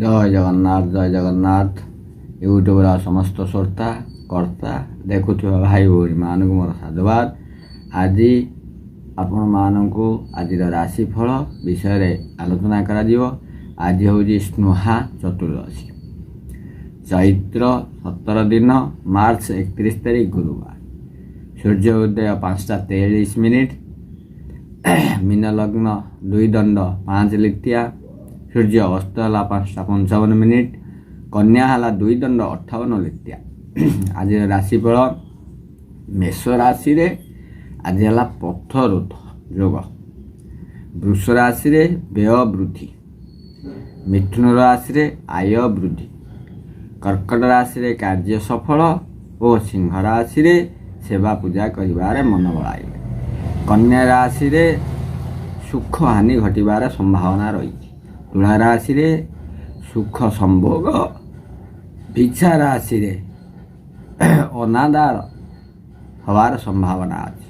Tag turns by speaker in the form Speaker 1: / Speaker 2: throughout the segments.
Speaker 1: ଜୟ ଜଗନ୍ନାଥ, ଜୟ ଜଗନ୍ନାଥ। ୟୁଟ୍ୟୁବର ସମସ୍ତ ଶ୍ରୋତା, କର୍ତ୍ତା, ଦେଖୁଥିବା ଭାଇ ଭଉଣୀମାନଙ୍କୁ ମୋର ସାଧୁବାଦ। ଆଜି ଆପଣମାନଙ୍କୁ ଆଜିର ରାଶିଫଳ ବିଷୟରେ ଆଲୋଚନା କରାଯିବ। ଆଜି ହେଉଛି ସ୍ନୁହା ଚତୁର୍ଦ୍ଦଶୀ, ଚୈତ୍ର 17 ଦିନ, ମାର୍ଚ୍ଚ 31 ତାରିଖ, ଗୁରୁବାର। ସୂର୍ଯ୍ୟ ଉଦୟ 5ଟା 43 ମିନିଟ୍, ମୀନ ଲଗ୍ନ 2 ଦଣ୍ଡ 5 ଲିତିଆ। ସୂର୍ଯ୍ୟ ଅସ୍ତ ହେଲା 5ଟା 55 ମିନିଟ୍, କନ୍ୟା ହେଲା 2 ଦଣ୍ଡ 58 ଲିତିଆ। ଆଜିର ରାଶିଫଳ, ମେଷ ରାଶିରେ ଆଜି ହେଲା ପଥରୋଧ ଯୋଗ, ବୃଷ ରାଶିରେ ବ୍ୟୟ ବୃଦ୍ଧି, ମିଥୁନ ରାଶିରେ ଆୟ ବୃଦ୍ଧି, କର୍କଟ ରାଶିରେ କାର୍ଯ୍ୟ ସଫଳ ଓ ସିଂହ ରାଶିରେ ସେବା ପୂଜା କରିବାରେ ମନ ବଳାଇବେ। କନ୍ୟା ରାଶିରେ ସୁଖ ହାନି ଘଟିବାର ସମ୍ଭାବନା ରହିଛି। ତୁଳା ରାଶିରେ ସୁଖ ସମ୍ଭୋଗ, ବିଛା ରାଶିରେ ଅନାଦାର ହେବାର ସମ୍ଭାବନା ଅଛି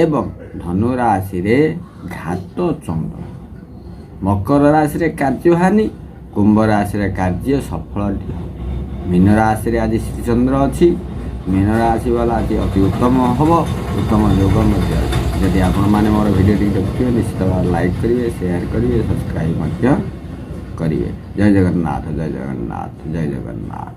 Speaker 1: ଏବଂ ଧନୁ ରାଶିରେ ଘାତ ଚନ୍ଦ୍ର। ମକର ରାଶିରେ କାର୍ଯ୍ୟହାନି, କୁମ୍ଭ ରାଶିରେ କାର୍ଯ୍ୟ ସଫଳ ହେବ। ମୀନ ରାଶିରେ ଆଜି ଶ୍ରୀଚନ୍ଦ୍ର ଅଛି। ମୀନ ରାଶି ବାଲା ଆଜି ଅତି ଉତ୍ତମ ହେବ, ଉତ୍ତମ ଯୋଗ ମଧ୍ୟ ଅଛି। ଯଦି ଆପଣମାନେ ମୋର ଭିଡ଼ିଓଟି ଦେଖୁଥିବେ, ନିଶ୍ଚିତ ଭାବରେ ଲାଇକ୍ କରିବେ, ସେୟାର କରିବେ, ସବସ୍କ୍ରାଇବ୍ ମଧ୍ୟ କରିବେ। ଜୟ ଜଗନ୍ନାଥ, ଜୟ ଜଗନ୍ନାଥ, ଜୟ ଜଗନ୍ନାଥ।